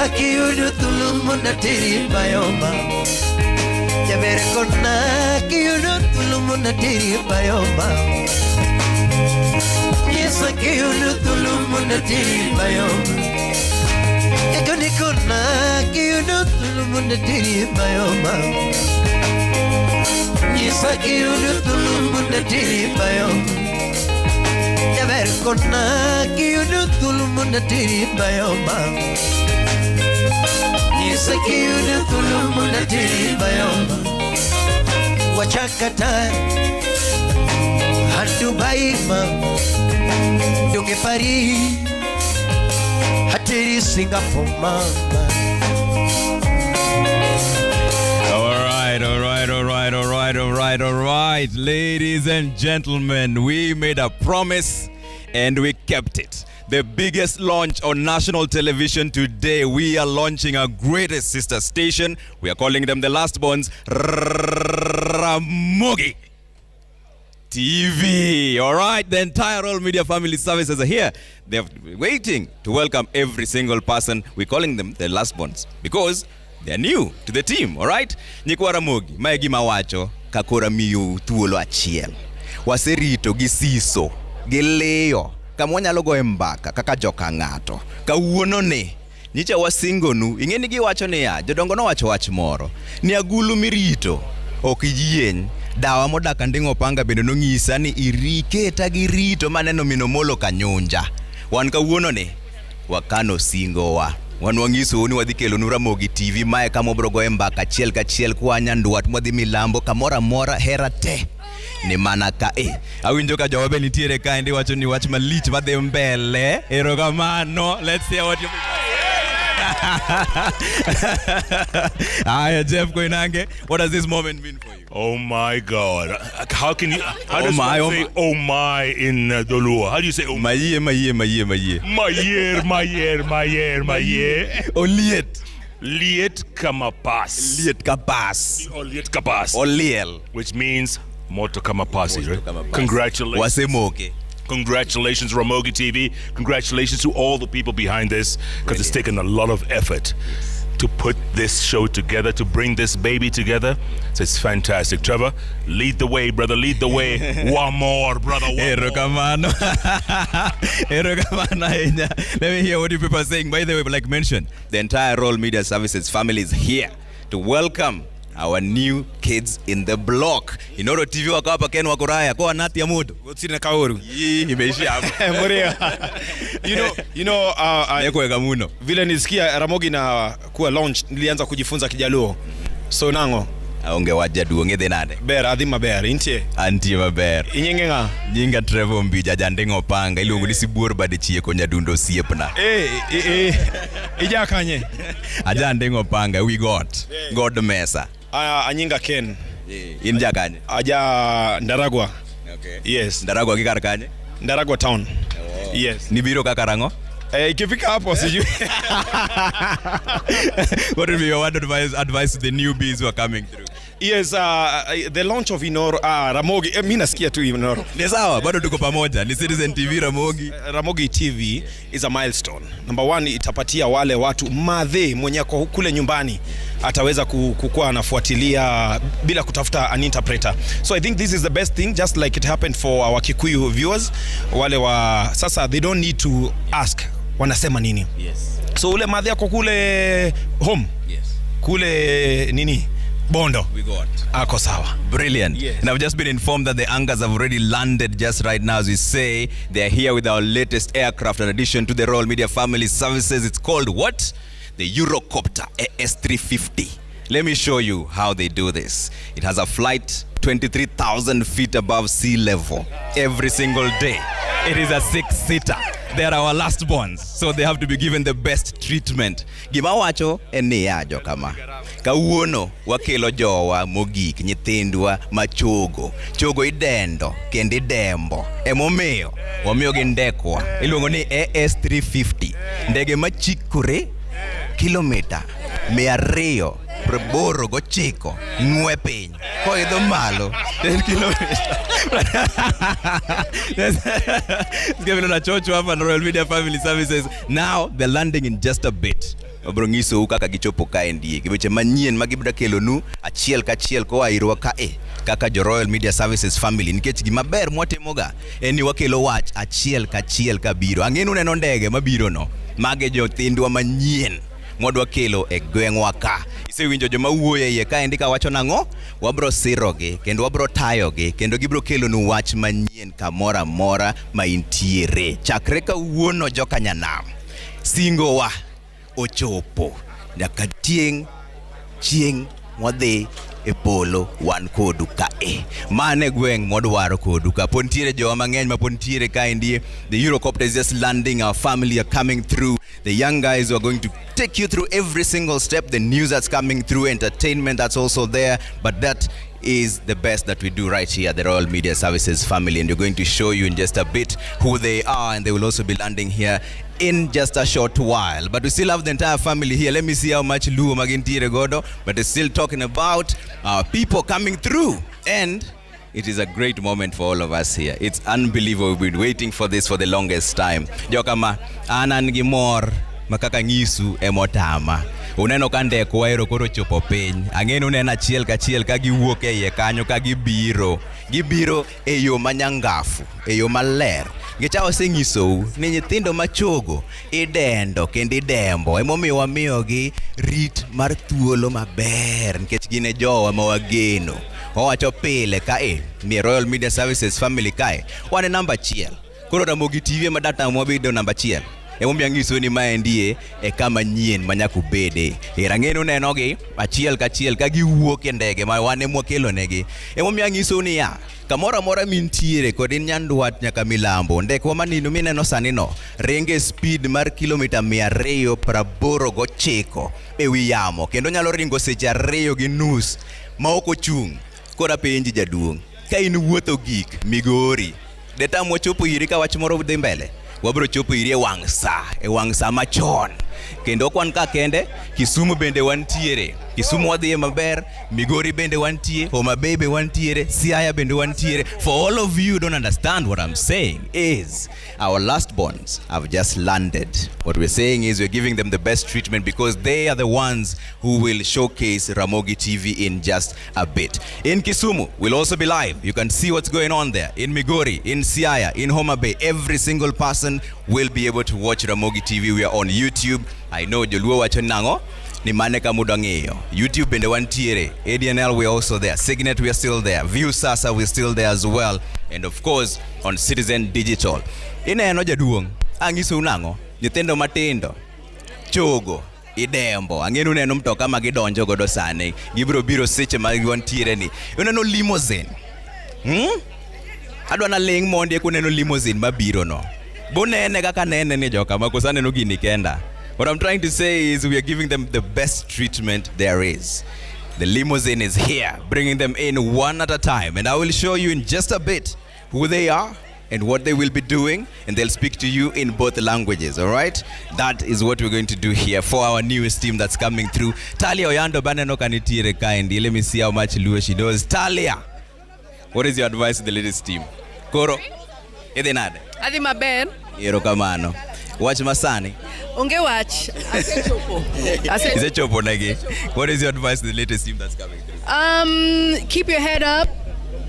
Nyisa kiyudo thuolo mondo ateri Bayoma. Jaber kona kiyudo thuolo mondo ateri Bayoma. Nyisa kiyudo thuolo mondo ateri Bayoma. Jagoni kona kiyudo thuolo mondo ateri Bayoma. Nyisa kiyudo thuolo mondo ateri Bayoma. Jaber kona kiyudo thuolo mondo ateri Bayoma. Nyisa kiyudo thuolo mondo ateri Bayoma. Wachakata an Dubai ma donge Paris ateri Singapore mama. All right, all right, all right, all right, all right, all right. Ladies and gentlemen, we made a promise and we kept it. The biggest launch on national television today. We are launching our greatest sister station. We are calling them the last borns, Ramogi TV. All right, the entire Royal Media Family Services are here. They're waiting to welcome every single person. We're calling them the last borns because they're new to the team. All right, Nyikwa Ramogi, mae gima wacho kakora miyo thuolo achiel. Waserito gi siso gi liyo kama wanyalo goye mbaka kaka joka ng'ato. Kawuono ni nyicha wasingonu, ing'e ni giwacho niya, jodongo nowacho wach moro ni agulu mirito ok yieny. Dawa modak Anding'o Opanga bende nong'isa ni iriketa gi rito maneno min Omolo Kanyunja. Wan kawuono ni wakano singowa. Wan wang'isou ni wadhi kelonu Ramogi TV mae kama wabiro goye mbaka achiel kachiel kwa nyandwat mwadhi milambo kamoro amora hera te ni mana ka e awinjo ka jowa be nitiere kaendi wacho ni wach malich madhi mbele. Erokamano. Let's hear what you Aya, Jeff Koinange, what does this moment mean for you? Oh my God! How can you? How Oh does my, one oh say my. "oh my" in Dholuo? How do you say "oh"? Mayie, mayie, mayie, mayie. Mayer, mayer, mayer, mayer. Oliet. Liet kama pas. Liet ka pas. Oh, liet kapas. Oliel. Which means moto kama pasi, right? Kama pas. Congratulations. Wasemoke. Congratulations, Ramogi TV. Congratulations to all the people behind this, because it's taken a lot of effort to put this show together, to bring this baby together. So it's fantastic. Trevor, lead the way, brother. Lead the way. One more, brother. One more. Erokamano. Erokamano ahinya. Let me hear what you people are saying. By the way, like mentioned, the entire Royal Media Services family is here to welcome our new kids in the block. Inoro TV wako hapa, Ken Wakoraya, kwa nati ya mudu. Gũtirĩ kaũru. Hii imeishia hapo. Muria. You know, Nekwega muno. Vile nisikia Ramogi na kuwa launch nilianza kujifunza Kijaluo. So nang'o? Aonge wach jaduong' idhi nade? Ber, adhi maber. Intie? Antie maber. Inyinge ng'a? Nyinga Trevor Mbija janding'o panga iluongo ni sibuor bade chieko nyadundo osiepna. Eh, eh, eh, ija kanye? Aja nding'o panga wi got. God mesa. Ah, anyinga Ken. In ja kanye? Aja Ndaragwa. Okay. Yes. Ndaragwa gi kar kanye? Ndaragwa town. Yes. Nibiro kaka rang'o? Eh, ikifika hapo sijui. What would be your one advice to the newbies who are coming through? Yes, the launch of Inoro, Ramogi, mi nasikia tu Inoro. Ni sawa, bado tuko pamoja. Ni Citizen TV Ramogi. Ramogi TV is a milestone. Number one, itapatia wale watu madhe mwenye ako kule nyumbani ataweza kukuwa anafuatilia bila kutafuta an interpreter. So I think this is the best thing, just like it happened for our Kikuyu viewers. Wale wa sasa, they don't need to ask wanasema nini. So ule madhe ako kule home, kule nini Bondo, We got. Ako sawa. Brilliant. Yes. And I've just been informed that the Angas have already landed just right now. As we say, they're here with our latest aircraft in addition to the Royal Media Family Services. It's called what? The Eurocopter AS350. Let me show you how they do this. It has a flight 23,000 feet above sea level every single day. It is a six-seater. They are our last borns, so they have to be given the best treatment. Gima wacho en niya jokama. Kawuono wakelo jowa mogik, nyithindwa machogo. Chogo idendo kendo idembo. Emomiyo wamiyogi ndekwa. Iluongo ni AS350. Ndege machikore kilomita 289 ng'we piny koidho malo 10 kilomita. Sikia vile unachochwa hapa na Royal Media Family Services. Now they're landing in just a bit. Wabiro nyisou kaka gichopo kaendi. Gi weche manyien ma gibiro kelonu achiel kachiel koa irwa kae kaka jo Royal Media Services family, nikech gima ber mwatimoga en ni wakelo wach achiel kachiel kabiro. Ang'e ni uneno ndege mabiro no, mage jothindwa manyien mwadwa kelo e gweng'wa ka. Isewinjo joma wuoyo e iye kaendi kawacho nang'o? Wabro sirogi kendo wabro tayogi kendo gibro kelonu wach manyien kamoro amora ma intiere. Chakre kawuono joka nyanam, singowa ochopo nyaka tieng' chieng' mwadhi e polo wan kodu kae. Mano e gweng' mwadwaro kodu ka. Pod nitiere jowa mang'eny ma pod nitiere kaendi. The Eurocopter is just landing. Our family are coming through. The young guys who are going to take you through every single step. The news that's coming through, entertainment that's also there. But that is the best that we do right here at the Royal Media Services family, and we're going to show you in just a bit who they are, and they will also be landing here in just a short while. But we still have the entire family here. Let me see how much Luo magintiere godo, but it's still talking about people coming through, and it is a great moment for all of us here. It's unbelievable. We've been waiting for this for the longest time. Jokama, an an gi mor ma kaka nyisu emotama. Uneno ka ndekwa ero koro chopo piny. Ang'e ni uneno achiel kachiel ka giwuok e iye kanyo ka gibiro. Gibiro e yo manyangafu, e yo maler. Nikech asenyisou ni nyithindo machogo idendo kendo idembo. Emomiyo wamiyogi rit mar thuolo maber nikech gin e jowa ma wageno. Wawacho pile kae ni Royal Media Services family kae wan e namba achiel. Koro Ramogi TV ema datamwa bedo namba achiel. Emomiyo anyisou ni maendie e kama nyien ma nyaka ubede. Ero ang'e ni unenogi achiel kachiel ka giwuok e ndege ma wan ema wakelonegi. Emomiyo anyisou niya, kamoro amora mintiere kod in Nyandwat nyaka Milambo, ndekwa manino mineno sani no ringo e speed mar kilomita 289 ewi yamo kendo nyalo ringo seche 2.5 ma ok ochung'. Koro apenji jaduong', ka in wuotho gik Migori, detamwa chopo iri ka wach moro dhi mbele? Wabiro chopo iri e wang' sa, e wang' sa machon. Kendo ok wan ka kende, Kisumu bende wantiere. Kisumu wadhiye maber, Migori bende wantie, Homa Bay be wantiere, Siaya bende wantiere. For all of you who don't understand what I'm saying is our last borns have just landed. What we're saying is we're giving them the best treatment because they are the ones who will showcase Ramogi TV in just a bit. In Kisumu, we'll also be live. You can see what's going on there. In Migori, in Siaya, in Homa Bay, every single person will be able to watch Ramogi TV. We are on YouTube. I know Joluo wacho nang'o ni mane kama udwa ng'iyo. YouTube bende wantiere. ADNL we're also there. Signet we are still there. Viusasa we're still there as well. And of course on Citizen Digital. Ineno jaduong', ang'isou nang'o? Nyithindo matindo chogo idembo. Ang'e ni uneno mtoka ma gidonjo godo sani. Gibiro biro seche ma wantiere ni. Uneno limousine. Adwa na ling' mondi eka uneno limousine mabiro no. Bunene kaka nene ni joka ma koso aneno gini kenda. What I'm trying to say is we are giving them the best treatment there is. The limousine is here, bringing them in one at a time. And I will show you in just a bit who they are and what they will be doing, and they'll speak to you in both languages, all right? That is what we're going to do here for our newest team that's coming through. Talia Oyando baneno kanitiere kaendi. Let me see how much Luo she knows. Talia, what is your advice to the latest team? Koro, idhi nade? Adhi maber. Erokamano. Wach masani. Onge wach. Asechopo. Isechopo negi. What is your advice to the latest team that's coming through? Keep your head up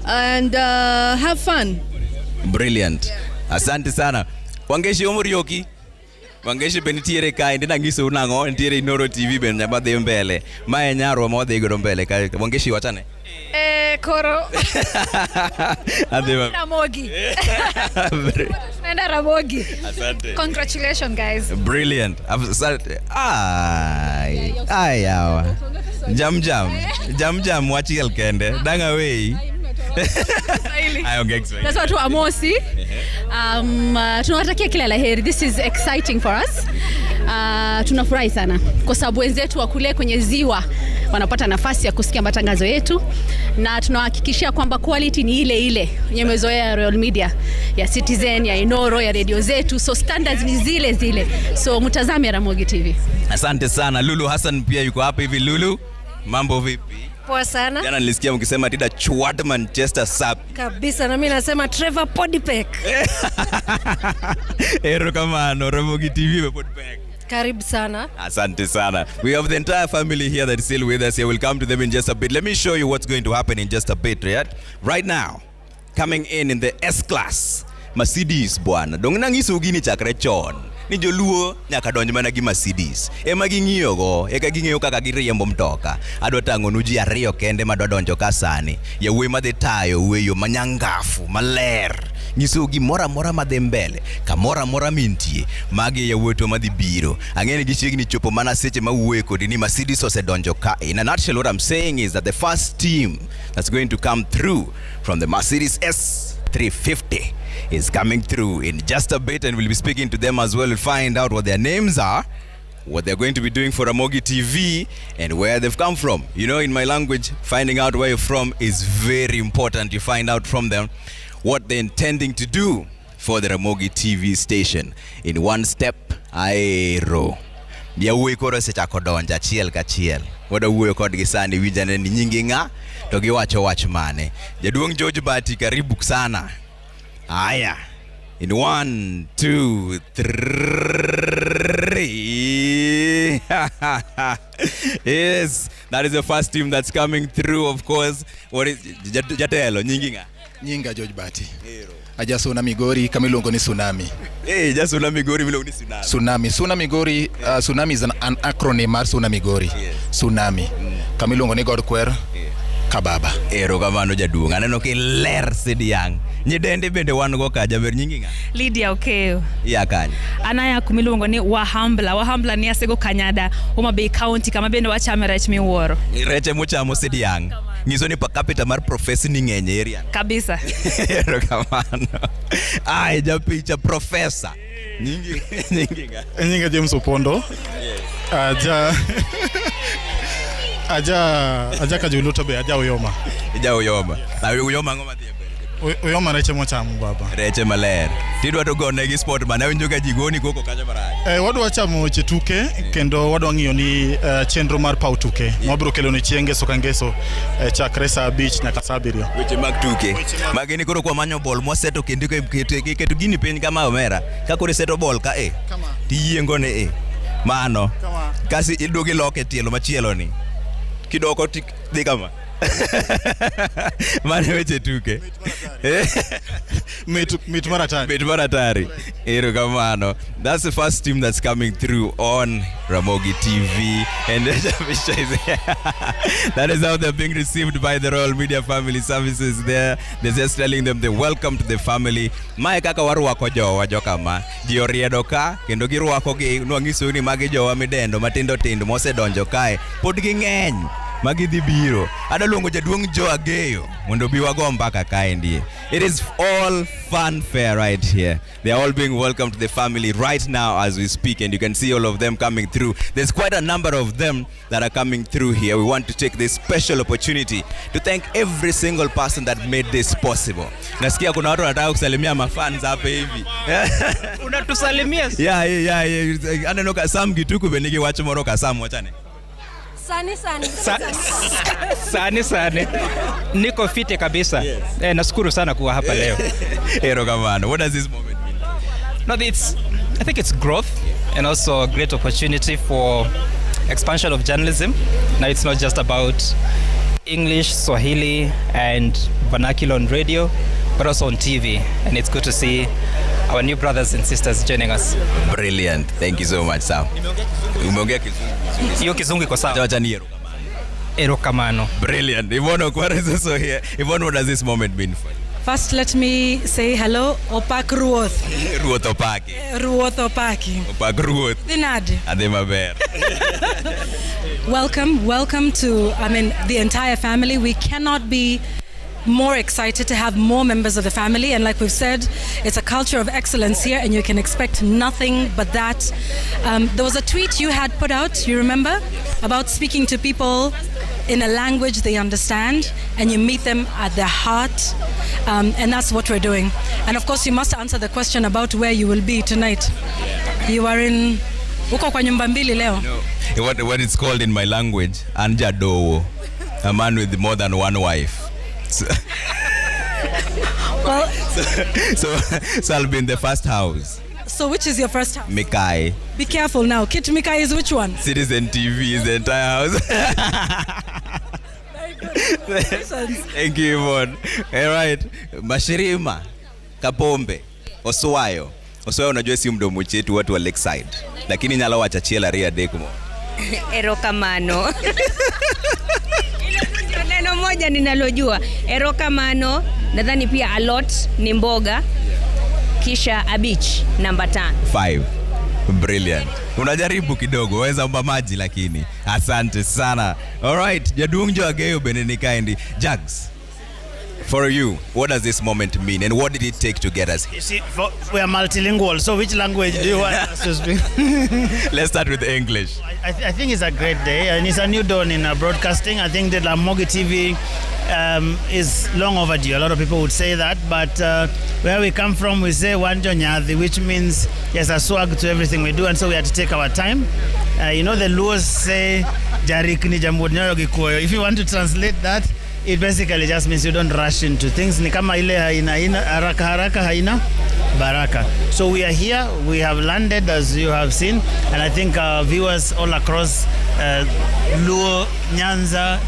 and have fun. Brilliant. Asante sana. Wangeshi Omorioki. Wangeshi be nitiere kae, ndina nyisou nang'o, nitiere Inoro TV be nyama dhi mbele. Ma e nyarwa ma wadhi godo mbele kae. Wangeshi wachane. Koro Adhi ma- Ramogi. Tunaenda Ramogi. Asante. Congratulations guys. Brilliant. Asante. Ai, ai yawa. Jam jam. Jam jam wachiel kende. Dang' away. Ai, ongea Kiswahili. That's watu wa Mosi. Tunawatakia kila la heri. This is exciting for us. Tunafurahi sana kwa sababu wenzetu wa kule kwenye ziwa wanapata nafasi ya kusikia matangazo yetu, na tunawahakikishia kwamba quality ni ile ile yenye umezoea ya Royal Media, ya Citizen, ya Inoro, ya redio zetu, so standards ni zile zile, so mtazame Ramogi TV. Asante sana. Lulu Hassan pia yuko hapa hivi. Lulu, mambo vipi? Poa sana. Jana nilisikia mkisema Tida chwat Manchester sapi. Kabisa, na mimi nasema Trevor Podipek. Erokamano, Ramogi TV be pod pek. Karibu sana. Asante sana. We have the entire family here that is still with us here. We'll come to them in just a bit. Let me show you what's going to happen in just a bit, right? Right now, coming in the S class, Mercedes bwana. Dong nang'iso gini chakre chon. Ni joluo nyaka donj mana gi Mercedes. Ema ging'iyogo, eka ging'eyo kaka giriembo mtoka. Adwa tang'onu ji ariyo kende madwa donjo ka sani. Yawuoyi madhi tayo e yo manyangafu, maler. Nyisou gimoro amora madhi mbele, kamoro amora mintie. Magi e yawuotwa madhi biro. Ang'e ni gichiegni chopo mana seche mawuoye kodi ni Mercedes osedonjo ka. In a nutshell, what I'm saying is that the first team that's going to come through from the Mercedes S350 is coming through in just a bit, and we'll be speaking to them as well. We'll find out what their names are, what they're going to be doing for Ramogi TV, and where they've come from. You know, in my language, finding out where you're from is very important. You find out from them what they're intending to do for the Ramogi TV station. In one step, aero. Yawuoyi koro osechako donjo achiel kachiel. Wadwa wuoyo kodgi sani, winjane ni nyingi ng'a to giwacho wach mane. Jaduong' George Bati, karibu sana. Aya. In one, two, three. Yes, that is the first team that's coming through, of course. What is Jatelo, nyingi ng'a? Nyinga George Bati. Aja Suna Migori kama iluongo ni Tsunami. Eh, Jasuna Migori miluongo ni Tsunami. Tsunami. Suna Migori, Tsunami is an acronym mar Suna Migori. Tsunami. Kama iluongo ni God Kwer. Kababa. Erokamano jaduong'. Aneno kiler sidiang'. Nyidende bende wan go ka, jaber nyingi ng'a? Lydia Okeyo. Iya kanye? An aya kumiluongo ni Wahambla. Wahambla ni Asego Kanyada, Homa Bay County, kama bende wachame rech miwuoro. Reche muchamo sidiang'. Nyiso ni per capita mar professor ni ng'eny e area. Kabisa. Erokamano. Ai, japicha professor. Nyingi ng'a? Nyinga James Opondo. Aja Kajuluto be aja Uyoma. Ija Uyoma. Na Uyoma ang'o madhi e mbele? Uyoma reche mochamo baba. Reche maler. Tidwa to gone gi sport man awinjo ka ji goni koko kanyo marach. Wadwa chamo weche tuke kendo wadwa ng'iyo ni chenro mar paw tuke mwabiro kelo ni chieng' ngeso ka ngeso chakre saa 5 nyaka saa 7. Weche mag tuke. Magi ni koro kwamanyo bol mwaseto kendo iketo gini piny kama omera. Ka koro iseto bol ka e. Tiyiengo ne e. Mano. Kasi iduogo iloke tielo machielo ni. Kidoko ti dhi kama. Mano weche tuke. Mit mar hatari. Mit mar hatari. Erokamano. That's the first team that's coming through on Ramogi TV. And that is how they're being received by the Royal Media Family Services there. They're just telling them they welcome to the family. Mae kaka warwako jowa jokama. Ji oriedo ka kendo girwako gi nwang'isou ni magi jowa midendo matindo tindo mosedonjo kae. Pod ging'eny magi dhi biro. Adwa luongo jaduong' Joe Ageyo mondo obi wago mbaka kaendie. It is all fanfare right here. They are all being welcomed to the family right now as we speak, and you can see all of them coming through. There's quite a number of them that are coming through here. We want to take this special opportunity to thank every single person that made this possible. Nasikia kuna watu wanataka kusalimia mafans hapa hivi. Unatusalimia. Yeah. Aneno ka Sam Gituku be nigi wach moro ka Sam wachane. Sani sani. Sani sani. Niko fiti kabisa. Yes. Nashukuru sana kuwa hapa leo. Erokamano. What does this moment mean? No, I think it's growth and also a great opportunity for expansion of journalism. Now it's not just about English, Swahili and vernacular on radio, but also on TV. And it's good to see our new brothers and sisters joining us. Brilliant. Thank you so much, Sam. Umeongea kizungu vizuri. Hiyo kizungu iko sawa. Acha ni erokamano. Brilliant. Yvonne Okwara is also here. Yvonne, what does this moment mean for you? First, let me say hello. Opak Ruoth. Ruoth opaki. Ruoth opaki. Opak Ruoth. Dinadi. Adhi maber. Welcome, welcome to, I mean, the entire family. We cannot be more excited to have more members of the family. And like we've said, it's a culture of excellence here, and you can expect nothing but that. There was a tweet you had put out, you remember, about speaking to people in a language they understand, and you meet them at their heart. And that's what we're doing. And of course, you must answer the question about where you will be tonight. You are in... Uko kwa nyumba mbili leo. No. What it's called in my language, Anjadowo, a man with more than one wife. So, well, so I'll be in the first house. So which is your first house? Mikai. Be careful now. Kit Mikai is which one? Citizen TV is the entire house. Very good. Congratulations. Thank you, Yvonne. All right. Mashirima Kapombe Oswayo. Oswayo unajua si mdomo chetu watu wa Lakeside. Lakini nyalo wacha achiel ariyo adek mo. Erokamano. Hilo tu ndio neno moja ninalojua. Erokamano, nadhani pia alot ni mboga, kisha abich namba 5. 5. Brilliant. Unajaribu kidogo, waweza omba maji lakini. Asante sana. All right, jaduong' jo Ageyo bende ni kaendi. Jags. For you, what does this moment mean and what did it take to get us here? You see, we are multilingual, so which language do you want us to speak? Let's start with English. I think it's a great day, and it's a new dawn in broadcasting. I think that Ramogi TV is long overdue. A lot of people would say that, but where we come from, we say Wanjo Nyadhi, which means there's a swag to everything we do, and so we had to take our time. The Luos say Jarikni Jamuod Nyoyo gi Kuoyo. If you want to translate that, it basically just means you don't rush into things. Ni kama ile haina haina haraka haraka haina baraka. So we are here, we have landed, as you have seen, and I think our viewers all across Luo, Nyanza,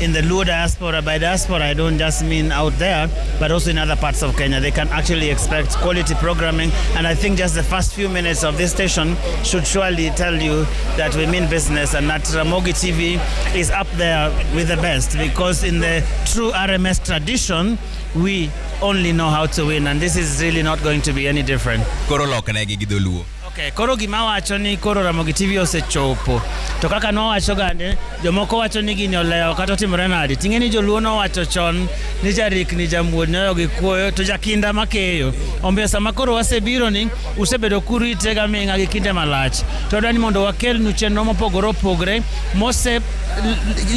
in the Luo diaspora, by diaspora I don't just mean out there, but also in other parts of Kenya, they can actually expect quality programming. And I think just the first few minutes of this station should surely tell you that we mean business and that Ramogi TV is up there with the best, because in the true RMS tradition, we only know how to win, and this is really not going to be any different. Koro loknegi gi dholuo. Okay, koro gima wacho ni koro Ramogi TV osechopo. To kaka nowacho gande, jomoko wacho ni gini olewo kata otimore nade. Ting'e ni joluo nowacho chon ni jarikni jamuod nyoyo gi kuoyo to jakinda makeyo. Omiyo sama koro wasebiro ni, usebedo kurite gaming'a gi kinde malach. To wadwa ni mondo wakelnu chenro mopogore opogore mose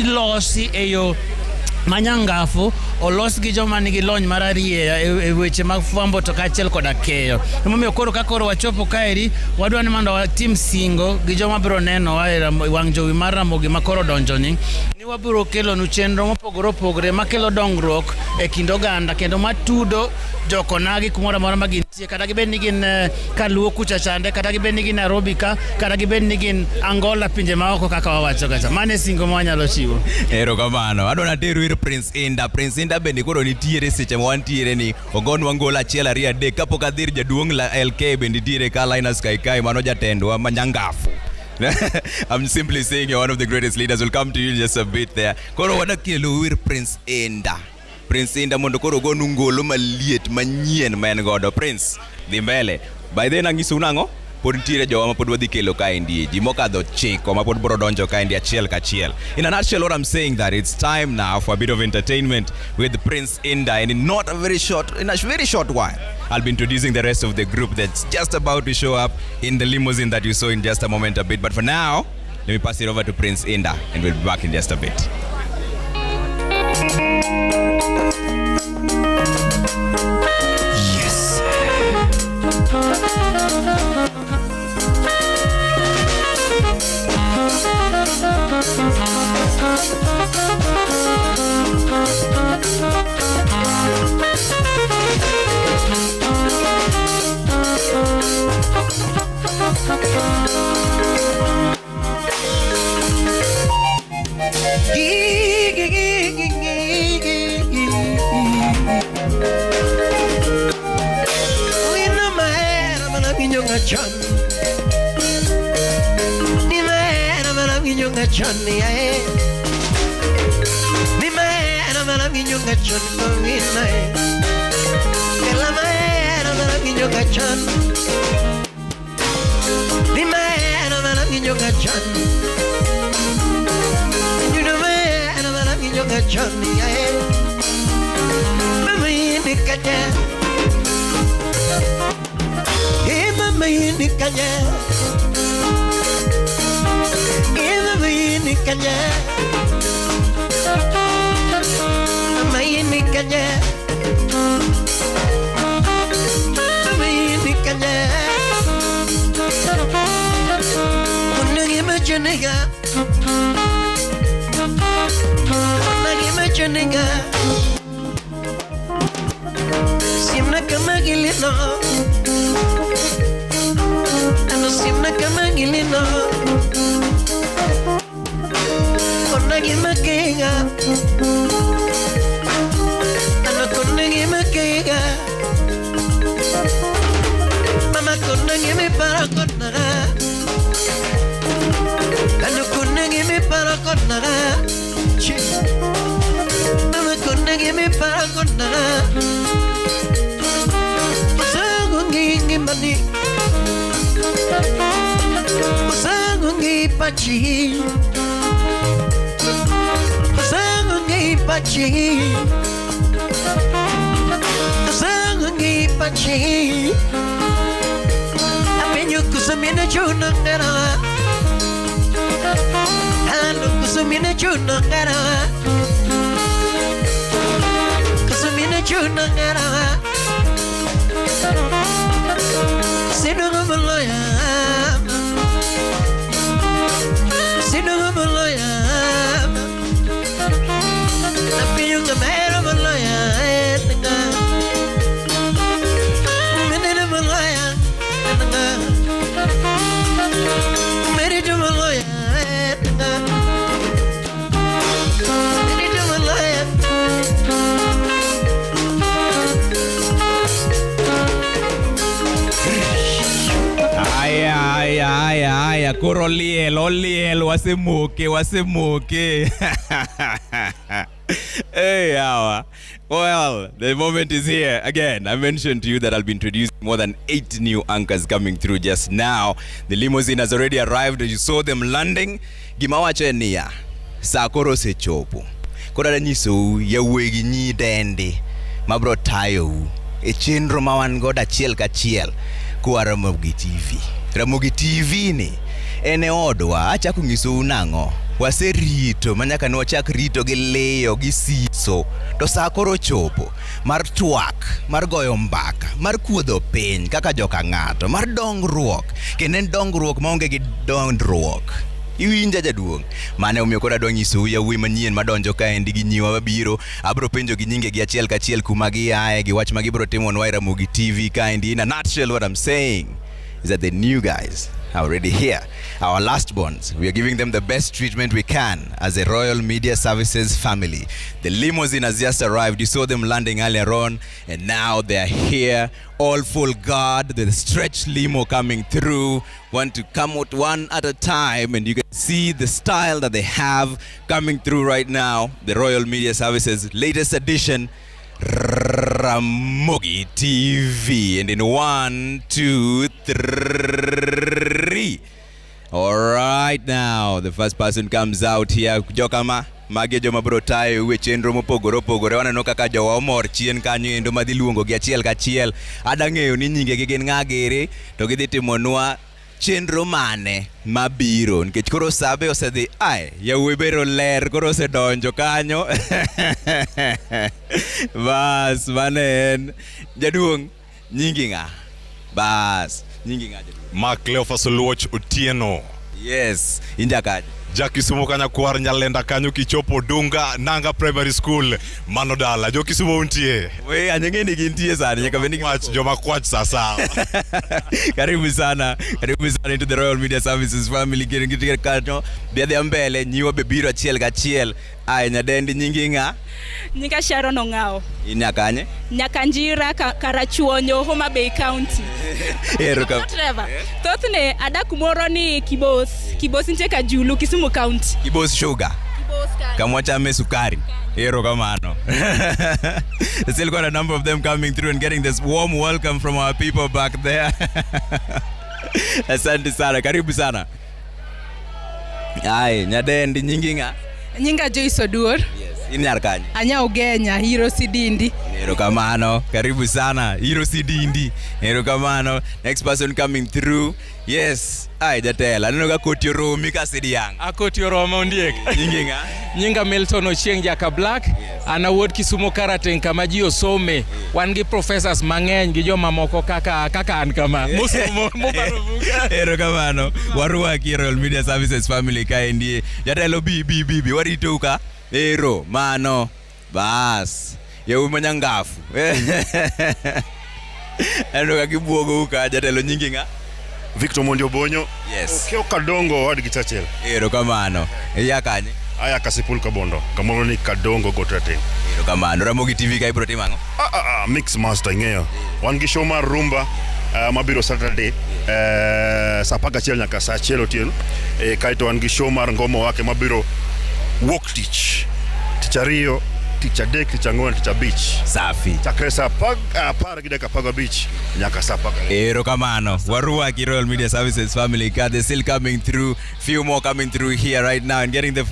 losi e yo manyangafu, olos gi joma nigi lony mararieya e weche mag fwambo to kaachiel koda keyo. Emomiyo koro ka koro wachopo kaeri, wadwa ni mondo watim singo gi joma biro nenowa e wang' jowi mar Ramogi ma koro donjoni, ni wabiro kelonu chenro mopogore opogore makelo dongruok e kind oganda kendo matudo jokonagi kumoro amora ma gintie, kata gibed ni gin Kaluo kucha chande, kata gibed ni gin Nairobi ka, kata gibed ni gin Angola, pinje maoko kaka wawacho kacha. Mano e singo ma wanyalo chiwo. Erokamano. Adwa nateru ir Prince Inda. Prince Inda bende koro nitiere seche ma wantiere ni ogonwa ngolo achiel ariyo adek kapok adhir jaduong' la LK bende nitiere ka Linus Kaikai mano jatendwa manyangafu. I'm simply saying you're one of the greatest leaders. We'll come to you in just a bit there. Koro wadakelo ir Prince Inda. Prince Inda mondo koro ogonu ngolo maliet manyien ma en godo. Prince, dhi mbele. By then ang'isou nang'o? Pod nitiere jowa ma pod wadhi kelo kaendi, ji mokadho 9 ma pod biro donjo kaendi achiel kachiel. In a nutshell, what I'm saying that it's time now for a bit of entertainment with Prince Inda, and in not a very short, in a very short while, I'll be introducing the rest of the group that's just about to show up in the limousine that you saw in just a moment a bit. But for now, let me pass it over to Prince Inda, and we'll be back in just a bit. Yes. Wino mahera mana winjo ng'achon, ni mahera mana winjo ng'achon yae, ni mahera mana winjo ng'achon kowina e, kela mahera mana winjo ng'achon, ni mahera mana winjo ng'achon, ni mahera mana winjo ng'achon yae, mama ini kanya. Eh, mama ini kanya. Eh, mama ini kanya. Mama ini kanya. Mama ini kanya. Unagi machanega. Unagi machanega. Simna kama gilino. Simna kama gilino Kona gima kinga Ano kona gima kinga Mama kona gimi para kona Ano kona gimi para kona Mama kona gimi para kona Usangu ngingi mani Usangu ngipachi Usangu ngipachi Usangu ngipachi Apenyo kusamina chuna ngara Alo kusamina chuna ngara Kusamina chuna ngara Sinungu maloya Sinungu maloya Napiyong kamera maloya Menene maloya Merito maloya Merito maloya. Aya, aya, aya, aya. Koro liel, oliel, wasemoke, wasemoke. Hey, yawa. Well, the moment is here. Again, I mentioned to you that I'll be introducing more than 8 new anchors coming through just now. The limousine has already arrived. You saw them landing. Gima wacho en niya, sa koro osechopo. Koro adwa nyisou yawuoyi gi nyidendi mabiro tayou e chenro ma wan godo achiel kachiel koa Ramogi TV. Ramogi TV ni en e odwa. Achako nyisou nang'o? Waserito ma nyaka ne wachak rito gi liyo gi siso to sa koro ochopo mar twak, mar goyo mbaka, mar kuodho piny kaka joka ng'ato, mar dongruok, kendo en dongruok maonge gi dondruok. Iwinja jaduong'? Mane omiyo koro adwa nyisou yawuoyi manyien madonjo kaendi gi nyiwa mabiro. Abiro penjo gi nyingegi achiel kachiel kuma giaye gi wach ma gibiro timonwa e Ramogi TV kaendi. In a nutshell, what I'm saying is that the new guys are already here. Our last borns, we are giving them the best treatment we can as a Royal Media Services family. The limousine has just arrived. You saw them landing earlier on, and now they are here, all full guard, the stretch limo coming through. Want to come out one at a time, and you can see the style that they have coming through right now. The Royal Media Services latest edition, Ramogi TV. And in 1, 2, 3. All right, now the first person comes out here. Jokama magi e joma biro tayo e chenro mopogore opogore. Waneno kaka jowa omor chien kanyo endo madhi luongo gi achiel kachiel. Ada ng'eyo ni nyingegi gin ng'a giri to gidhi timonwa chenro mane mabiro nikech koro sabe osedhi ai yawuoyi bero ler koro osedonjo kanyo. Bas, mano en jaduong' nyingi ng'a? Bas, nyingi ng'a jaduong'? Mark Cleophas Oluoch Otieno. Yes, in jakanye? Ja Kisumu kanyakwar Nyalenda kanyo kichopo Dunga Nanga Primary School mano dala. Jo Kisumu untie. We anyang'e ni gintie sani nyaka bed ni Kwach joma kwach sasa. Karibu sana, karibu sana into the Royal Media Services family. Gin gi kanyo dhi adhiya mbele nyiwa be biro achiel kachiel. Aya nyadendi nyingi ng'a? Nyinga Sharon Ong'ao. In nyakanye? Nyakanjira Karachuonyo, Homa Bay County. Ero ka Trevor. Thothne adak kumoro ni Kibos. Kibos nitie Kajulu, Kisumu County. Kibos Sugar. Kibos kanyo. Kamwachame sukari. Ero kamano. There's still quite a number of them coming through and getting this warm welcome from our people back there. Asante sana, karibu sana. Ai, nyadendi nyingi ng'a? Nyinga Joyce Oduor. In nyar kanye? Anya Ugenya, Hiro Sidindi. Erokamano, karibu sana. Hiro Sidindi. Erokamano. Next person coming through. Yes. Ai jatelo, aneno ka koti oromi ka sidiang'. Akoti oromo ondiek. Nyingi ng'a? Nyinga Milton Ochieng Jaka Black. An awuod Kisumu Karateng kama ji osome. Wan gi professors mang'eny gi joma moko kaka kaka an kama. Mosomo mobaro buga. Erokamano. Warwaki e Royal Media Services family kaendi. Jatelo bi bi bi bi waritou ka. Ero mano. Bas. Yawuoyi manyangafu. Aneno ka gibuogou ka jatelo nyingi ng'a? Victor Mondi Obonyo. Yes. Okeo Kadongo owadgi Churchill. Erokamano. Iya kanye? Aya Kasipul Kabondo. Kamoro ni Kadongo got rateng. Erokamano. Ramogi TV ka ibro timo ang'o? Mix master ing'eyo. Wan gi show mar rumba mabiro Saturday saa 11 nyaka saa 1 otieno. Kaeto wan gi show mar ngoma wake mabiro wuok tich. Tich ariyo, tich adek, tich ang'wen, tich abich. Safi. Chakre saa 10:15 nyaka saa 12. Erokamano. Waruaki Royal Media Services family ka. They're still coming through. Few more coming through here right now and getting the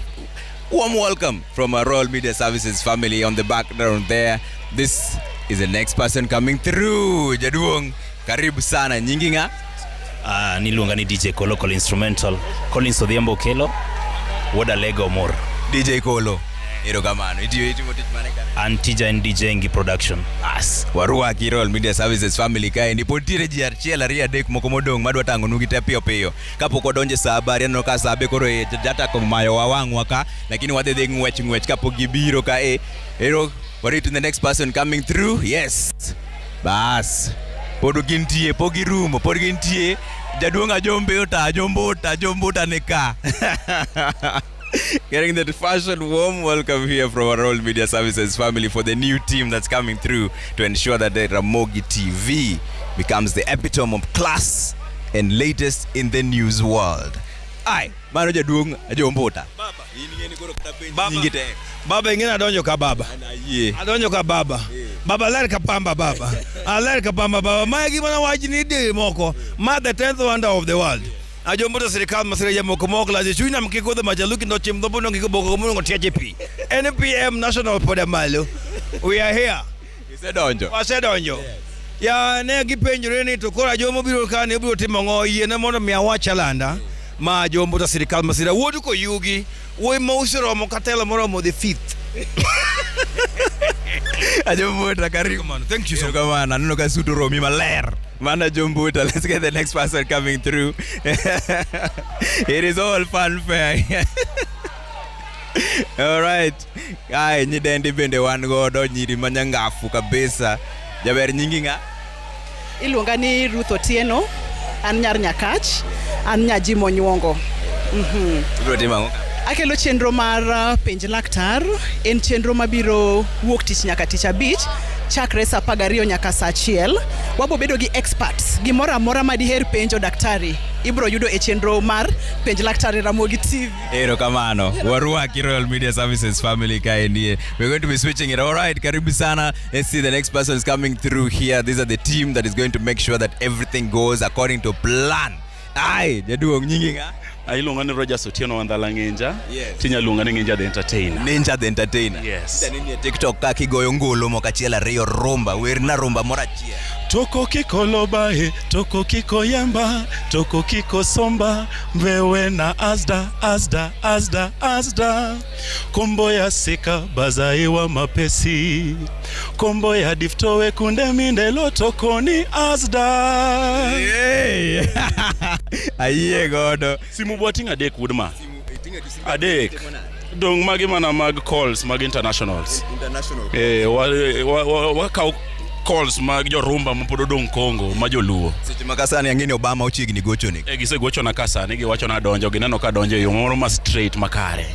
warm welcome from our Royal Media Services family on the background there. This is the next person coming through. Jaduong, karibu sana. Nyingi ng'a? Niluonga ni DJ Kolo Kolo Instrumental Collins Odhiambo Okelo wuod Alego Omor. DJ Kolo. Erokamano. Itiyo itimo tich mane ka? An tija en DJ gi production. Bas, waruaki Royal Media Services family kaendi. Pod nitiere ji achiel ariyo adek moko modong' madwa tang'onu gi te piyo piyo. Kapok wadonjo e sa abariyo aneno ka sa be koro e jatako mayowa wang'wa ka, lakini wadhi dhi ng'wech ng'wech kapok gibiro ka e. Ero, warit the next person coming through. Yes. Bas. Pod gintie, pok girumo, pod gintie. Jaduong' Ajombe ota, Ajombo ota, Ajombo ota ne ka. Getting the fashion warm welcome here from our Royal Media Services family for the new team that's coming through to ensure that the Ramogi TV becomes the epitome of class and latest in the news world. Ai, mano jaduong' Ajombo ota. Baba, baba ingine adonjo ka baba. Adonjo ka baba. Baba ler ka pamba baba. Aler ka pamba baba. Ma gima nawach ni di moko. Ma the 10th wonder of the world. Ajombo to sirikal masira ya moko moko la chuny nam kiko the majaluki no chim dhobo no kiko boko mo tiaje pi. NPM National Poda Malo. We are here. Isedonjo. Wasedonjo. Ya ne gipenjore ni to koro Ajombo biro ka ne obiro timo ang'o yiene mondo mi awach alanda ma Ajombo to sirikal masira wuod koyugi wuoyi ma useromo katelo moromo the fifth. Ajombo karibu. Thank you so much. Aneno ka suit oromi maler. Mana Jombuta. Let's get the next person coming through. It is all fanfare. All right. Ai, nyidendi bende wan godo nyiri manyangafu kabisa. Jaber nyingi ng'a? Iluonga ni Ruth Otieno, an nyar Nyakach, an nya Jim Onyuongo. Ibiro timo ang'o? Akelo chenro mar penj laktar, en chenro mabiro wuok tich nyaka tich abich, chakre saa 12 nyaka saa 1. Wabo bedo gi experts, gimoro amora ma diher penjo daktari, ibro yudo e chenro mar penj laktar e Ramogi TV. Erokamano. Waruaki Royal Media Services family kaendie. We're going to be switching it. All right, karibu sana. Let's see the next person is coming through here. These are the team that is going to make sure that everything goes according to plan. Ai, jaduong' nyingi ng'a? Iluonga ni Rogers Otieno Wandala Nginja. Yes. Tinya luonga ni Nginja the Entertainer. Ninja the Entertainer. Yes. Tanini e TikTok ka kigoyo ngolo moko achiel ariyo rumba, werna rumba moro achiel. Toko kiko lobae, toko kiko yamba, toko kiko somba, mbewe na azda, azda, azda, azda. Kombo ya sika bazaiwa mapesi. Kombo ya diftowe kunde mindelo tokoni azda. Hey. Ayie godo. Simu bwa ting' adek wuod ma. Adek. Dong' magi mana mag calls mag internationals. International. Wakaw calls mag jorumba mapod odong' Congo ma joluo. Seche ma kasani ang'e ni Obama ochiegni gochoni. Gisegochona ka sani giwachona donjo gineno ka donjo e yo moro ma straight makare.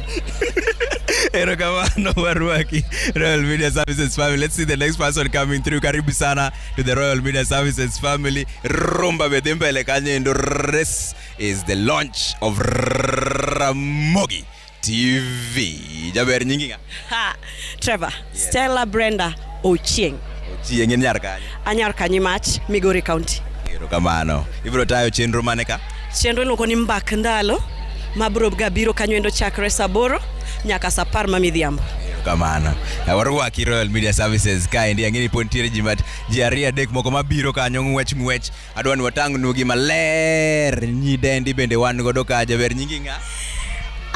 Erokamano waruaki Royal Media Services family. Let's see the next person coming through. Karibu sana to the Royal Media Services family. Rumba be dhi mbele kanyo endo. This is the launch of Ramogi TV. Jaber nyingi ng'a? Ha, Trevor, Stella Brenda Ochieng. Chieng' en nyar kanye? Anyar Kanyimach, Migori County. Erokamano. Ibiro tayo chenro mane ka? Chenro iluongo ni Mbak Ndalo, mabiro ga biro kanyo endo chakre saa 8 nyaka saa 10 ma midhiambo. Erokamano. Warwaki Royal Media Services kaendi ang'e ni pod nitiere ji mat ji ariyo adek moko mabiro kanyo ng'wech ng'wech. Adwa ni watang'nu gi maler. Nyidendi bende wan godo ka. Jaber nyingi ng'a?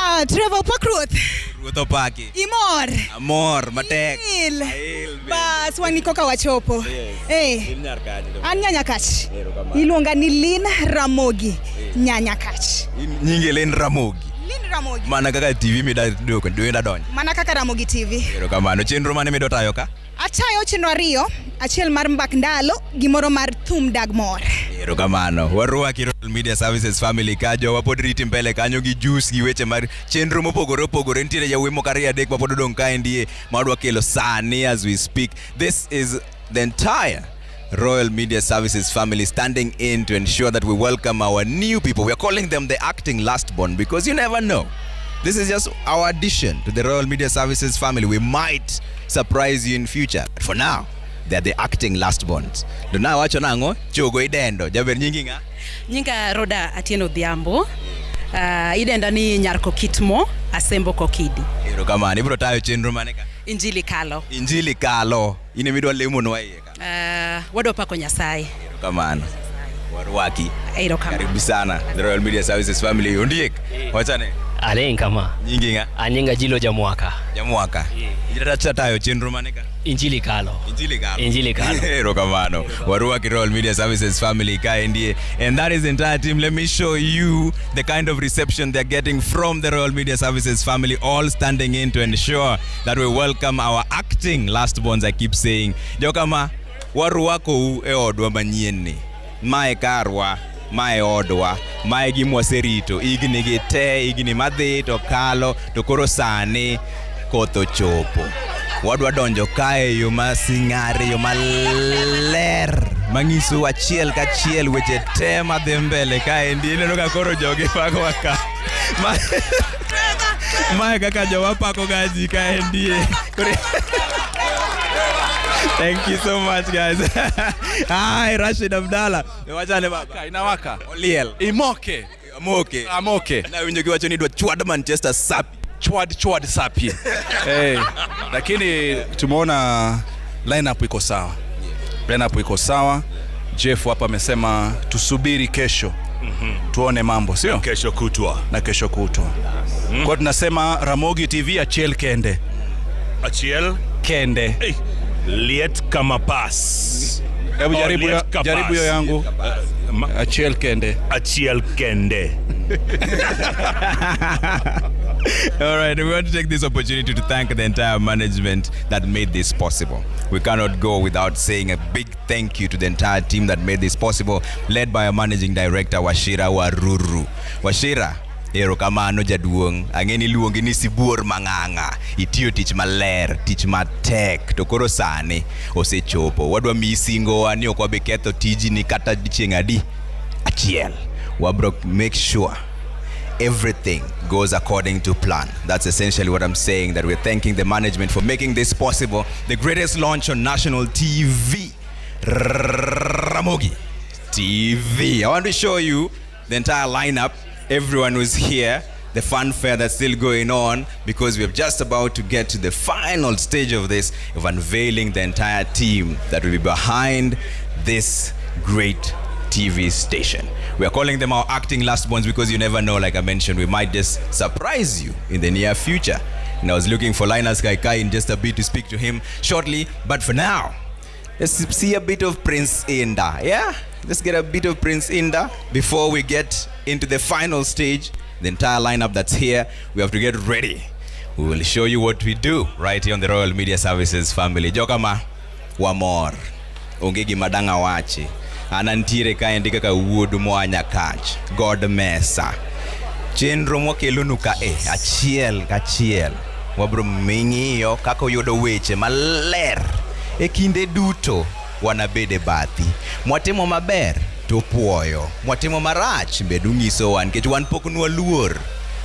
Ah, Trevor pak ruoth. Ruoth opaki. Imor. Amor matek. Il. Bas wan koka wachopo. Yes. In nyar kanye to? An Nyanyakach. Erokamano. Iluonga ni Lin Ramogi. Nyanyakach. Nyingi Lin Ramogi. Lin Ramogi. Mana kaka TV mida duoko mida donjo. Mana kaka Ramogi TV. Erokamano. Chenro mane midwa tayo ka? Atayo chenro ariyo, achiel mar mbak ndalo gi moro mar thum dag mor. Erokamano. Warwaki Royal Media Services family ka jowa pod riti mbele kanyo gi juice gi weche mar chenro mopogore opogore. Nitiere jawuoyi moko ariyo adek mapod odong' kaendie ma wadwa kelo sani as we speak. This is the entire Royal Media Services family standing in to ensure that we welcome our new people. We are calling them the acting last born because you never know. This is just our addition to the Royal Media Services family. We might surprise you in future. But for now, they are the acting last borns. To nawacho nang'o? Chogo idendo. Jaber nyingi ng'a? Nyinga Roda Atieno Odhiambo. Idenda ni Nyar Kokitmo, Asembo Kokidi. Erokamano. Ibiro tayo chenro mane ka? Injili kalo. Injili kalo. In ema idwa lemonwa iye ka. Wadwa pako Nyasaye. Erokamano. Warwaki. Erokamano. Karibu sana the Royal Media Services family. Ondiek. Wachane. Aleng kama. Nyingi ng'a? Anyinga Jilo Jamwaka. Jamwaka. Yeah. Tayo chenro mane ka? Injili kalo. Injili kalo. Injili kalo. Erokamano. Warwaki Royal Media Services family kaendie. And that is the entire team. Let me show you the kind of reception they're getting from the Royal Media Services family, all standing in to ensure that we welcome our acting last borns, I keep saying. Jokama, warwakou e odwa manyien ni. Mae karwa, mae odwa, mae gima waserito higni gi te, higni madhi to kalo, to koro sani koth ochopo. Wadwa donjo kae e yo masing'are, yo maler mang'iso achiel kachiel weche te madhi mbele kaendi. Ineno ka koro jogi pakowa ka. Mae kaka jowa pako ga ji kaendi. Thank you so much guys. Hi Rashid Abdalla. Wachane baba. Inawaka. Oliel. Imoke. Amoke. Amoke. Nawinjo kiwacho ni idwa chwad Manchester sapi. Chwad chwad sapi. Hey, lakini tumeona lineup iko sawa. Lineup iko sawa. Jeff hapa amesema tusubiri kesho. Tuone mambo, sio? Kesho kutwa. Na kesho kutwa. Kwa tunasema Ramogi TV achiel kende. Achiel kende. Hey. Liet kama pas. Hebu Oh, jaribu liet ka jaribu pas. hiyo yangu. Achiel kende. Achiel kende. All right, we want to take this opportunity to thank the entire management that made this possible. We cannot go without saying a big thank you to the entire team that made this possible, led by our managing director, Wachira Waruru. Wachira, erokamano jaduong'. Ang'e ni iluongi ni sibuor mang'ang'a. Itiyo tich maler, tich matek, to koro sani osechopo. Wadwa miyi singowa ni ok wabi ketho tijni kata chieng' adi? Achiel. Wabro make sure everything goes according to plan. That's essentially what I'm saying, that we're thanking the management for making this possible. The greatest launch on national TV, Ramogi TV. I want to show you the entire lineup, everyone who's here, the fanfare that's still going on, because we're just about to get to the final stage of this, of unveiling the entire team that will be behind this great TV station. We are calling them our acting last ones because you never know, like I mentioned, we might just surprise you in the near future. And I was looking for Linus Kaikai in just a bit to speak to him shortly, but for now, let's see a bit of Prince Indah, yeah? Let's get a bit of Prince Indah before we get into the final stage. The entire lineup that's here, we have to get ready. We will show you what we do right here on the Royal Media Services family. Jokama, wamor. Onge gima dang' awachi. An antiere kaendi kaka wuod moa Nyakach, God Mesa. Chenro mwakelonu kae, achiel kachiel. Wabro ming'iyo kaka uyudo weche maler. E kinde duto, wanabed e bathi. Mwatimo maber, to puoyo. Mwatimo marach, bende unyisowa nikech wan pok nwaluor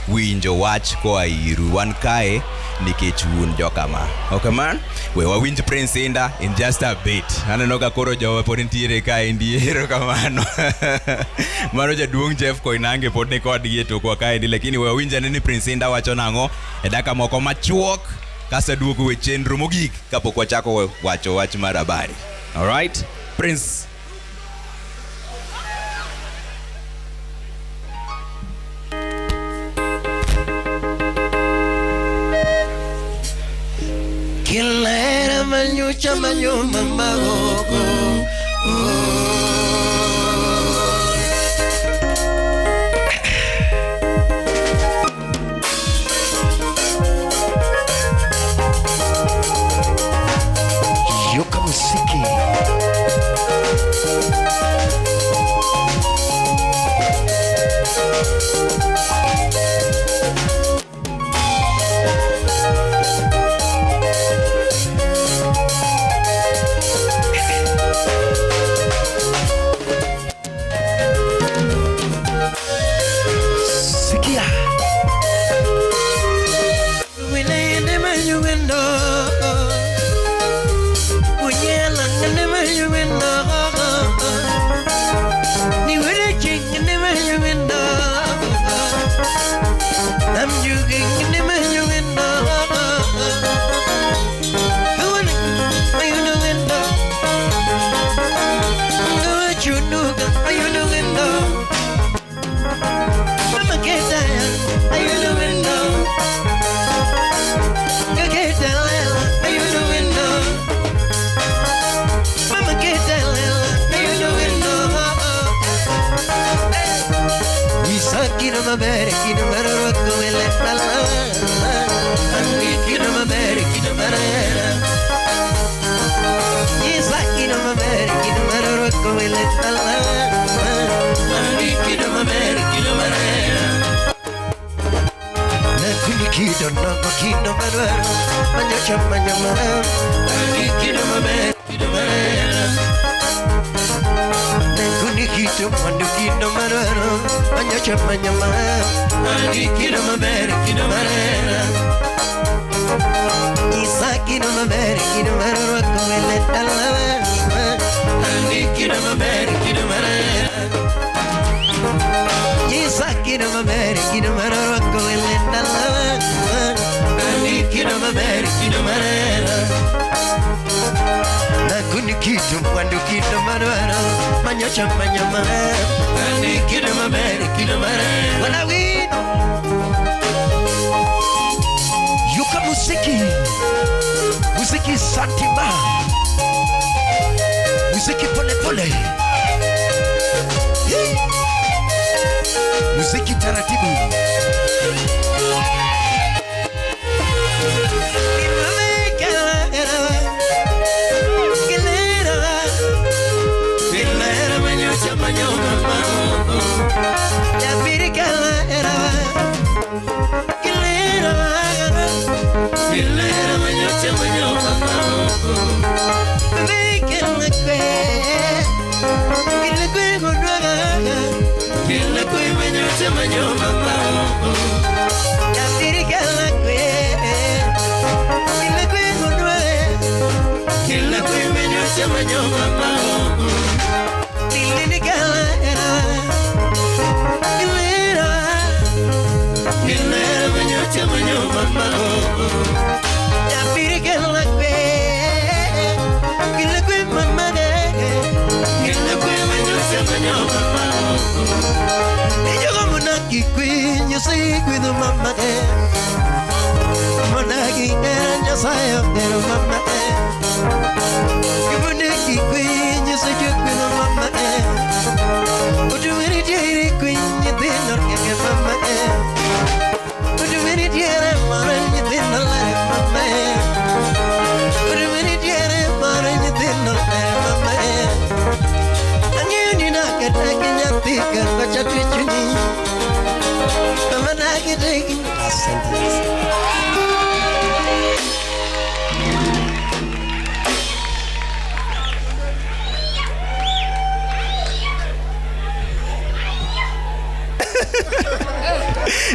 winjo wach koa iru. Wan kae nikech un jokama. Okay man? We wawinj Prince Indah in just a bit. Aneno ka koro jowa pod nitiere kaendi, erokamano. Mano jaduong' Jeff Koinange pod ni kodgi e tokwa kaendi, lakini we wawinj ane ni Prince Indah wacho nang'o e dakika moko machuok kaseduogo e chenro mogik kapok wachako wacho wach mar habari. All right? Prince. Kilera manyucha manyuma magogo. Yoka Musiki. maber kido mar rwako welo dala. An gi kido maber kido mar hera. Nyisa kido maber kido mar rwako welo dala. An gi kido maber kido mar hera. Nakuni kido nogo kido madwaro manyocha manyama. An gi kido maber kido mar hera. Nakuni kido mwandu kido madwaro manyocha manyama. An gi kido maber kido mar hera. Nyisa kido maber kido mar rwako welo dala. An gi kido maber kido mar hera. Nyisa kido maber kido mar rwako welo dala. An gi kido maber kido mar hera. Nakuni kido mwandu kido madwaro manyocha manyama. An gi kido maber kido mar hera. Wanawino Yuka muziki muziki santima muziki pole pole. Hii. Muziki taratibu.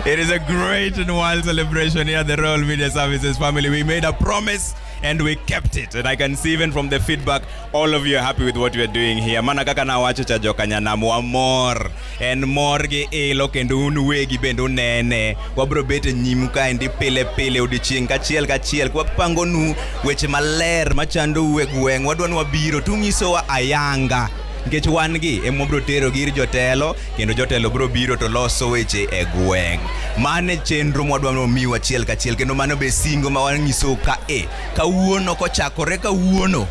It is a great and wild celebration here at the Royal Media Services family. We made a promise and we kept it. And I can see even from the feedback, all of you are happy with what we are doing here. Mana kaka nawacho cha jokanyanam wamor. En mor gi ilo kendo un wegi bende unene. Wabro bet e nyimu kaendi pile pile odiochieng' kachiel kachiel kwapangonu weche maler machandou e gweng'. Wadwa ni wabiro tung'isowa ayanga. Nikech wan gi ema wabro tero gi ir jotelo kendo jotelo bro biro to loso weche e gweng'. Mano e chenro mwadwa ni wamiu achiel kachiel kendo mano be singo ma wanyisou ka e kawuono kochakore kawuono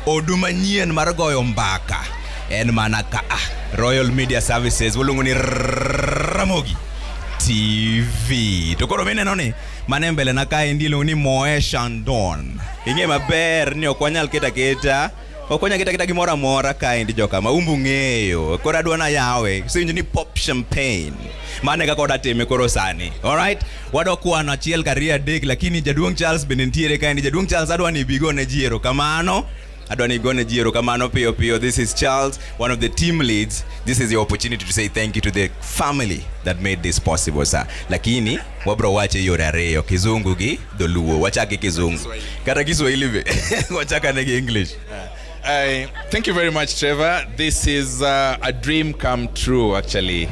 odu manyien mar goyo mbaka en mana ka a Royal Media Services waluongo ni Ramogi TV. To koro mineno ni mane mbele na kaendi iluongo ni Moe Shandon. Ing'e maber ni ok wanyal keto aketa ok wanyal keto aketa gimoro amora kaendi joka ma umbu ng'eyo. Koro adwa na yawe iwinjo ni pop champagne. Mano e kaka wadwa time koro sani. Alright? Wadwa kwano achiel kariyo adek lakini jaduong' Charles bende nitiere kaendi. Jaduong' Charles adwa ni ibi igone ji erokamano. Adwa ni igone ji erokamano piyo piyo. This is Charles, one of the team leads. This is your opportunity to say thank you to the family that made this possible, sir. Lakini wabro wache yore ariyo, Kizungu gi Dholuo. Wachak gi Kizungu. Kata Kiswahili be. Wachak gi English. Thank you very much, Trevor. This is a dream come true, actually.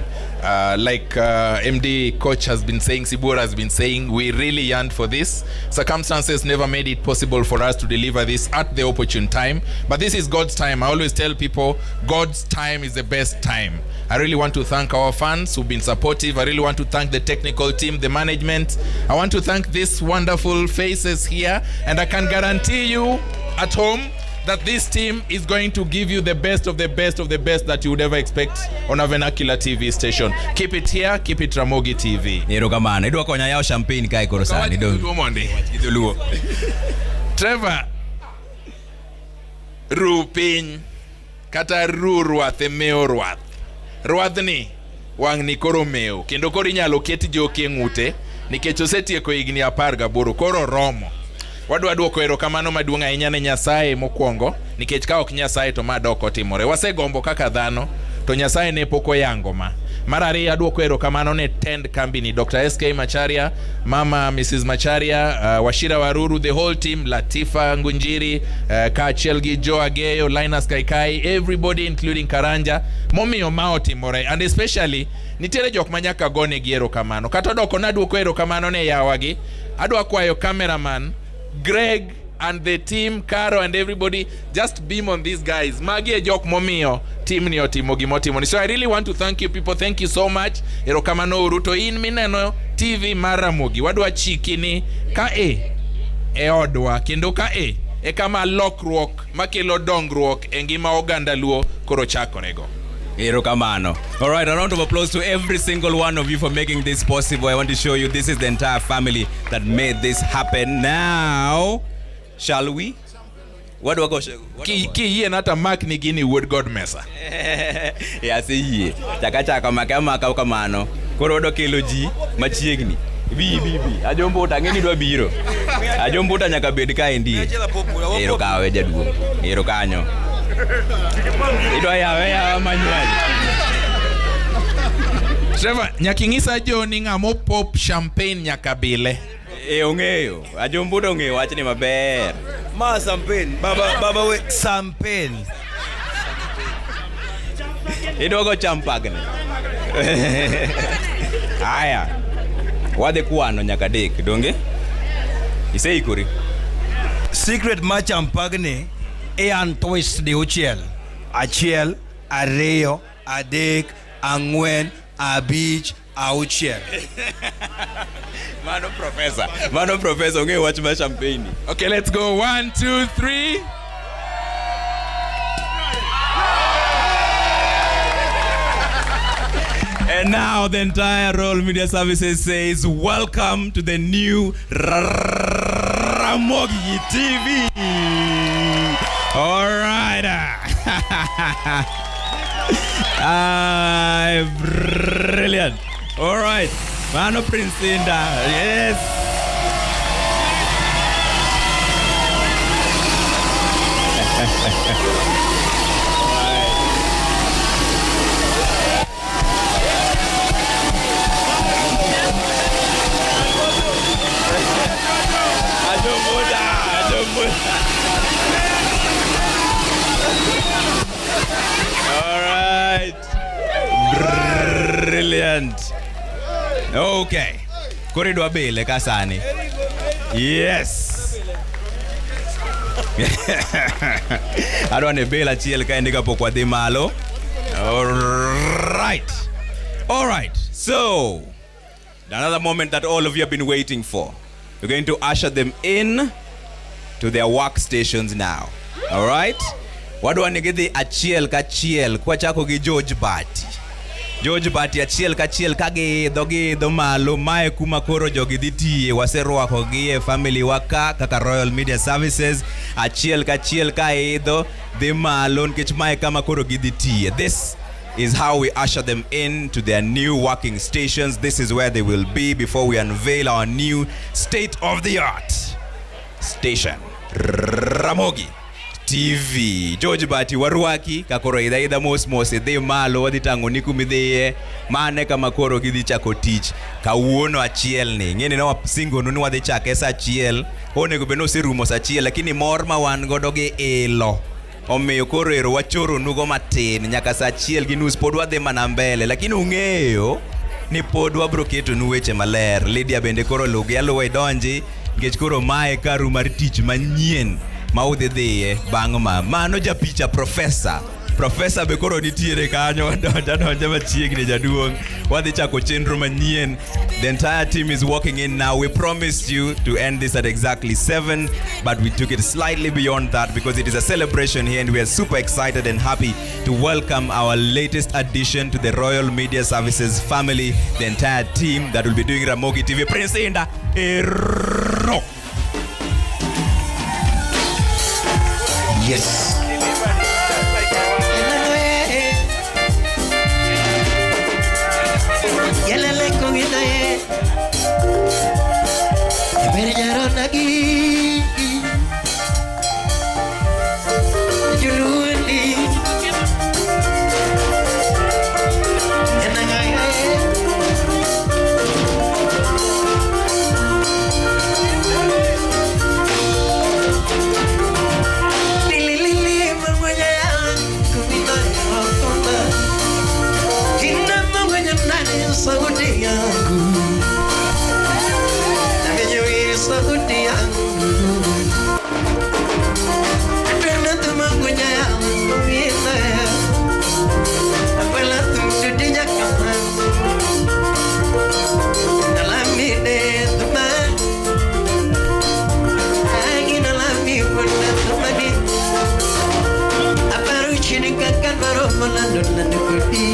Like MD Coach has been saying, Sibura has been saying, we really yearned for this. Circumstances never made it possible for us to deliver this at the opportune time. But this is God's time. I always tell people, God's time is the best time. I really want to thank our fans who've been supportive. I really want to thank the technical team, the management. I want to thank these wonderful faces here. And I can guarantee you at home that this team is going to give you the best of the best of the best that you would ever expect on a vernacular TV station. Keep it here, keep it Ramogi TV. Erokamano. Idwa konya yawo champagne kae koro sani dong. Mondi. Dholuo. Trevor, ru piny kata ru rwath e mewo rwath. Rwadhni wang'ni koro mewo kendo koro inyalo ket joki e ng'ute nikech osetieko higni 18 koro romo. Wadwa duoko erokamano maduong' ahinya ne Nyasaye mokwongo nikech ka ok Nyasaye to ma dok otimore. Wasegombo kaka dhano to Nyasaye ne pok oyango ma. Mar ariyo aduoko erokamano ne tend kambini Dr. SK Macharia, Mama Mrs. Macharia, Wachira Waruru, the whole team, Latifa Ngunjiri, kaachiel gi Joe Ageyo, Linus Kaikai, everybody including Karanja, momiyo ma otimore and especially nitiere jok ma nyaka gonegi erokamano. Kata odoko naduoko erokamano ne yawagi, adwa kwayo cameraman Greg and the team, Caro and everybody, just beam on these guys. Magi e jok momiyo team ni otimo gimotimo ni. So I really want to thank you people. Thank you so much. Erokamano uru to in mineno TV mar Ramogi. Wadwa chiki ni ka e e odwa kendo ka e e kama lokruok makelo dongruok e ngima oganda Luo koro chakorego. Erokamano. All right, a round of applause to every single one of you for making this possible. I want to show you this is the entire family that made this happen. Now, shall we? What do I go? Kiyie nata mak ni gini wuod God mesa. E aseyie. Chaka chaka make amaka kamano. Koro wadwa kelo ji machiegni. Bi bi bi. Ajombo ang'e ni dwa biro. Ajombo nyaka bed kaendi. Ero kawe jaduong'. Ero kanyo. Idwa yawe yawa manual. Trevor, nyaka ing'isa jo ni ng'ama pop champagne nyaka bile. E ong'eyo. Ajombo ong'eyo wachni maber. Ma champagne. Baba baba we champagne. Idwa go champagne. Aya. Wadhi kwano nyaka adek, donge? Iseikori? Secret mar champagne e an twist diuchiel. Achiel, ariyo, adek, ang'wen, abich, auchiel. Mano professor. Mano professor ong'eyo wach mar champagne. Okay, let's go. One, two, three. And now the entire Royal Media Services says, welcome to the new Ramogi TV. All right. Ah, brilliant. All right. Mano Prince Inda. Yes. Ajomuda, ajomuda. All right. Brilliant. Okay. Koro idwa bele ka sani. Yes. Adwa ne bel achiel kaendi kapok wadhi malo. All right. All right. So, another moment that all of you have been waiting for. We're going to usher them in to their workstations now. All right? Wadwa ni gidhi achiel kachiel kwachako gi George Bati. George Bati achiel kachiel ka giidho giidho malo mae kuma koro jogi dhi tiye waserwakogi e family wa ka kaka Royal Media Services achiel kachiel ka idho dhi malo nikech mae kama koro gidhi tiye. This is how we usher them in to their new working stations. This is where they will be before we unveil our new state-of-the-art station. Ramogi TV. George Bati warwaki ka koro idha idha mos mos idhi malo wadhi tang'oni kumidhiye mane kama koro gidhi chako tich kawuono achiel ni ng'eni ne wasingonu ni wadhi chake sa achiel onego bed ni oserumo sa achiel lakini mor ma wan godo gi ilo omiyo koro ero wachoronugo matin nyaka sa 1:30 pod wadhi mana mbele lakini ung'eyo ni pod wabro ketonu weche maler. Lydia bende koro lugi aluwa idonji nikech koro mae karu mar tich manyien ma udhi dhiye bang' ma. Mano japicha professor Professor be koro nitiere kanyo, donja donja machiegni jaduong'. Wadhi chako chenro manyien. The entire team is walking in now. We promised you to end this at exactly 7, but we took it slightly beyond that because it is a celebration here and we are super excited and happy to welcome our latest addition to the Royal Media Services family, the entire team that will be doing Ramogi TV. Prince Inda, Ero. Yes. Yelele kongina ye. Ebere jaronagi. Jululi. Enanga ye. Lili mangwenya ya kumina ya tona. Ina mangwenya nani sauti yangu. Na venye sauti yangu. Tena tumangwenya ya kumina ya. Akwela tumtudinya kama. Nalamide tuma. Agina lami wala tumadi. Aparuchini kakanwaro malando nanukudi.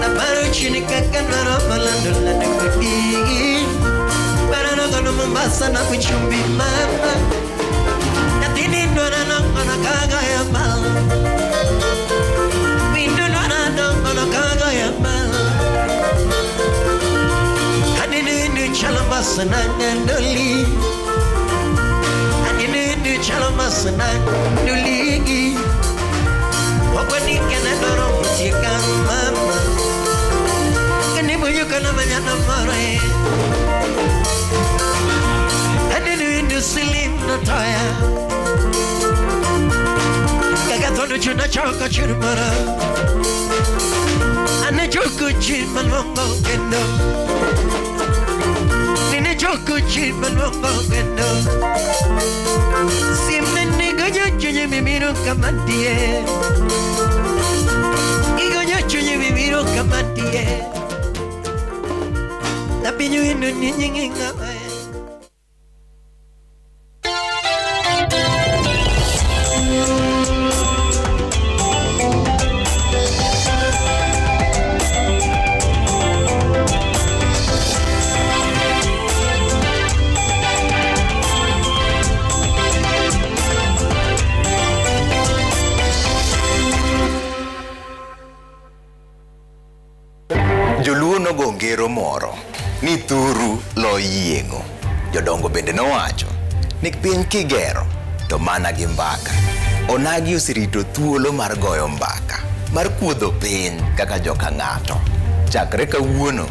Aparuchini kakanwaro malando nanukudi. Baranogono Mombasa na kuchumbi mama. Natini ndwana nongono kaga ya ma. Windu ndwana nongono kaga ya ma. Hanini ndu chalambasa na ngandoli. Hanini ndu chalambasa na ndoligi. Wakwanikana doro mutika mama. Kanibunyuka na manyana more. Hanini ndu silim na toya. Kagatondo chuna choka churumara. Ane choku chimalongo kendo. Nene choku chimalongo kendo. Simene gojo chunye mimiro kamantie. Igojo chunye mimiro kamantie. Napinyu inu ninyi ngama. Joluo nogo ngero moro ni thuru lo yieng'o. Jodongo bende nowacho ni piny kigero to mana gi mbaka. Onagi oserito thuolo mar goyo mbaka, mar kuodho piny kaka joka ng'ato. Chakre kawuono,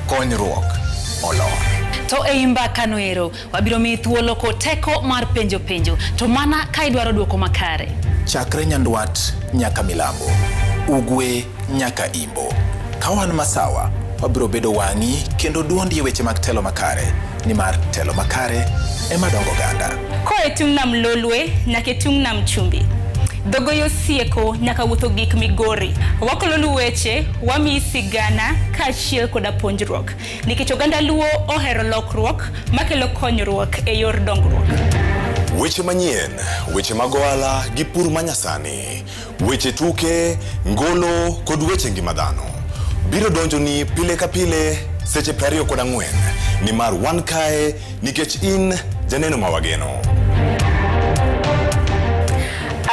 konyruok olor. To ei mbakano ero, wabiro miyi thuolo kod teko mar penjo penjo, to mana ka idwaro duoko makare. Chakre nyandwat nyaka milambo, ugwe nyaka imbo. Ka wan masawa, wabiro bedo wang'i kendo duondi e weche mag telo makare, nimar telo makare ema dongo oganda. Koa e tung' nam Lolwe nyaka e tung' nam Chumbi. Dhogoyo sieko nyaka wuotho gik Migori. Wakolonu weche, wamiyi sigana kaachiel koda puonjruok. Nikech oganda Luo ohero lokruok makelo konyruok e yor dongruok. Weche manyien, weche mag ohala gi pur manyasani, weche tuke, ngolo kod weche ngima dhano. Biro donjoni pile ka pile seche 24 nimar wan kae nikech in janeno ma wageno.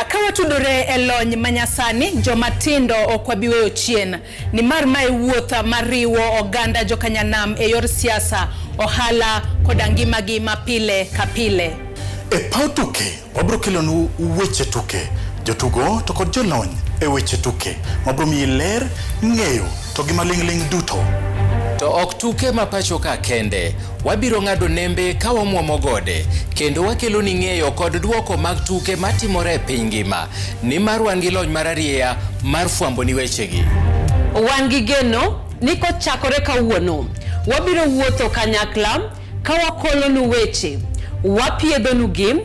Ka watudore e lony manyasani, joma tindo ok wabi weyo chien nimar mae wuoth mariwo oganda jokanyanam e yor siasa, ohala koda ngimagi ma pile ka pile. E paw tuke wabiro kelonu weche tuke, jotugo to kod jolony e weche tuke mabiro miyi ler, ng'eyo to gi maling'ling' duto. To ok tuke ma pacho ka kende, wabiro ng'ado nembe ka wamuomo gode kendo wakelo ni ng'eyo kod duoko mag tuke matimore e piny ngima nimar wan gi lony mararieya mar fwambo ni wechegi. Wan gi geno ni kochakore kawuono, wabiro wuotho kanyakla ka wakolonu weche, wapiedhonugi,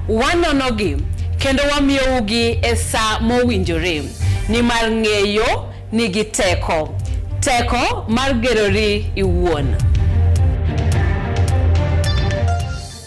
wanonogi, kendo wamiyougi e sa mowinjore nimar ng'eyo nigi teko. Teko mar gerori iwuon.